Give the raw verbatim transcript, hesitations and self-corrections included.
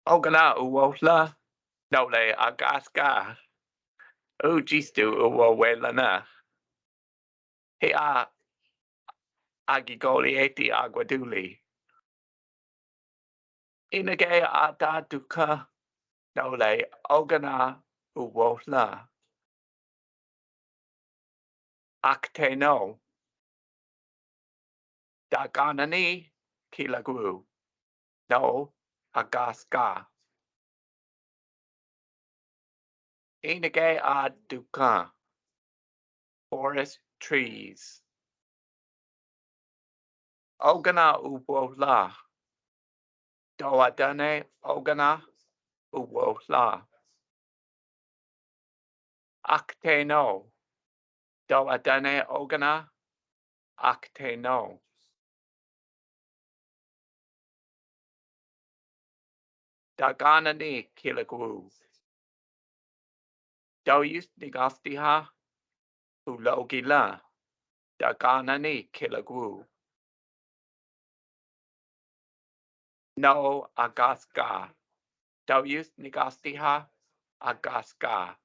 Ógana uwohla, no le agaska, uchistu uwowehlana. Hia agigoli eti aguaduli. Inage a ta tuka, no le ógana uwohla. Akteno. Takanani kilagu, no agaska. Inage a tuka, forest trees. Ógana uwohla. To atane ógana uwohla. Akteno. To atane ógana akteno. Takanani kilagu. To yus nikastiha ulogila. Takanani kilagu. No agaska. To yus nikastiha agaska.